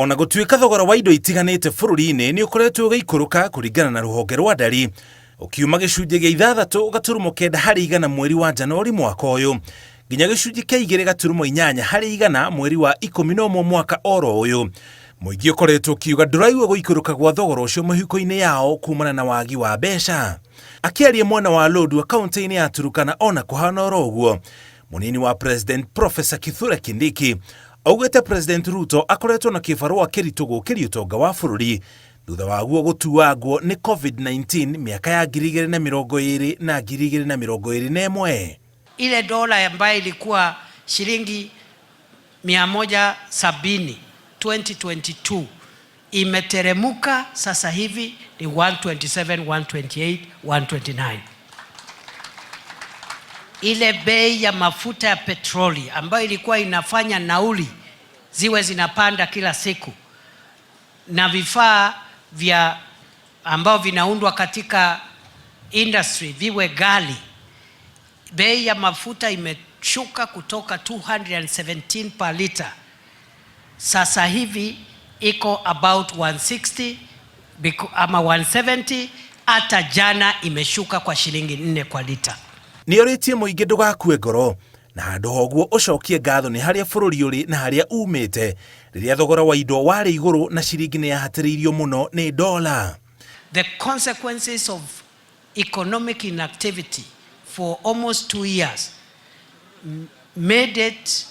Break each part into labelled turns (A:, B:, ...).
A: Ona gũtuĩka thogora wa indo itiganĩte bũrũri-inĩ nĩ ũkoretwo ũgĩikũrũka kũringana na rũhonge rwa ndari, ũkiuma gĩcunjĩ gĩa 6.9% mweri wa Janũarĩ mwaka ũyũ nginya gĩcunjĩ kĩa 2.8% mweri wa 11 mwaka oro ũyũ. Mũingĩ ũkoretwo ũkiuga ndũraigua gũikũrũka gwa thogora ũcio mĩhuko-inĩ yao kumana na wagi wa mbeca. Akĩaria mwena wa Lodwar kaunti-inĩ ya Turkana ona kũhana oro ũguo, Mũnini wa President Professor Kithure Kindiki augĩte President Ruto akoretwo na kĩbarũa kĩritũ gũkĩria ũtonga wa bũrũri thutha waguo gũtuangwo nĩ COVID-19 mĩaka ya 2020 na 2021.
B: Ile dola ambayo ilikuwa shilingi 170 2022 imeteremuka, sasa hivi ni 127, 128, 129. Ile bei ya mafuta ya petroli ambayo ilikuwa inafanya nauli ziwe zinapanda kila siku na vifaa vya ambao vinaundwa katika industry viwe ghali, bei ya mafuta imeshuka kutoka 217 per liter, sasa hivi iko about 160 ama 170. Hata jana imeshuka kwa shilingi 4 kwa lita.
A: Nĩ orĩtie mũingĩ ndũgakue ngoro na handũ ha ũguo ũcokie ngatho nĩ harĩa bũrũri ũrĩ na harĩa umĩte rĩrĩa thogora wa indo warĩ igũrũ na ciringi nĩ yahatĩrĩirio mũno nĩ dola.
B: The consequences of economic inactivity for almost 2 years made it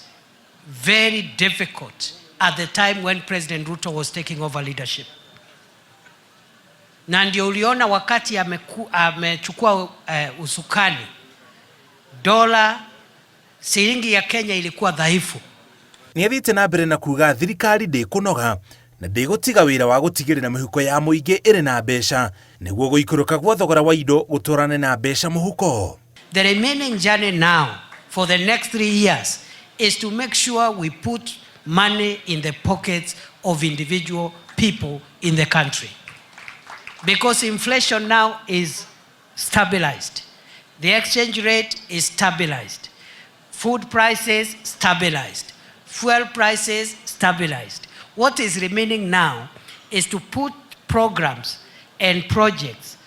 B: very difficult at the time when President Ruto was taking over leadership. Na ndio uliona wakati amechukua usukani, dola, shilingi ya Kenya ilikuwa dhaifu.
A: Nĩ athiĩte na mbere na kuga thirikari ndĩkũnoga na ndĩgũtiga wĩra wa gũtigĩrĩra mĩhuko ya mũingĩ ĩrĩ na mbeca nĩguo gũikũrũka gwa thogora wa indo gũtwarane na mbeca mũhuko.
B: The remaining journey now for the next 3 years is to make sure we put money in the pockets of individual people in the country. Because inflation now is stabilized. The exchange rate is stabilized. Food prices stabilized. Fuel prices stabilized. What is remaining now is to put programs and projects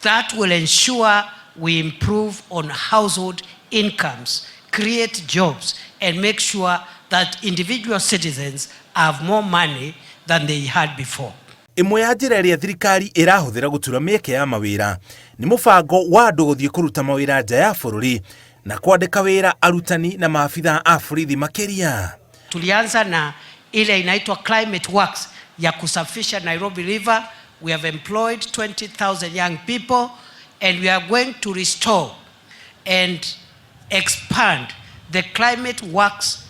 B: that will ensure we improve on household incomes, create jobs, and make sure that individual citizens have more money than they had before.
A: Ĩmwe ya njĩra ĩrĩa thirikari ĩrahũthĩra gũtura mĩeke ya mawĩra nĩ mũbango wa andũ gũthiĩ kũruta mawĩra nja ya bũrũri na kwandĩka wĩra arutani na maabitha a borithi makĩria.
B: Tulianza na ile inaitwa Climate Works ya kusafisha Nairobi River. We have employed 20,000 young people and we are going to restore and expand the Climate Works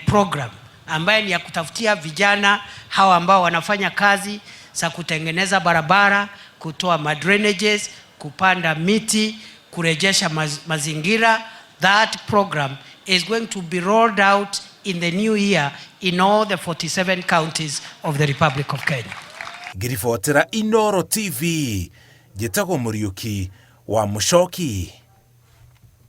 B: program ambaye ni ya kutafutia vijana hawa ambao wanafanya kazi za kutengeneza barabara, kutoa madrainages, kupanda miti, kurejesha mazingira. That program is going to be rolled out in the new year in all the 47 counties of the Republic of Kenya.
A: Ngĩribotera Inoro TV, njĩtagwo Mũriũki wa Mũcoki.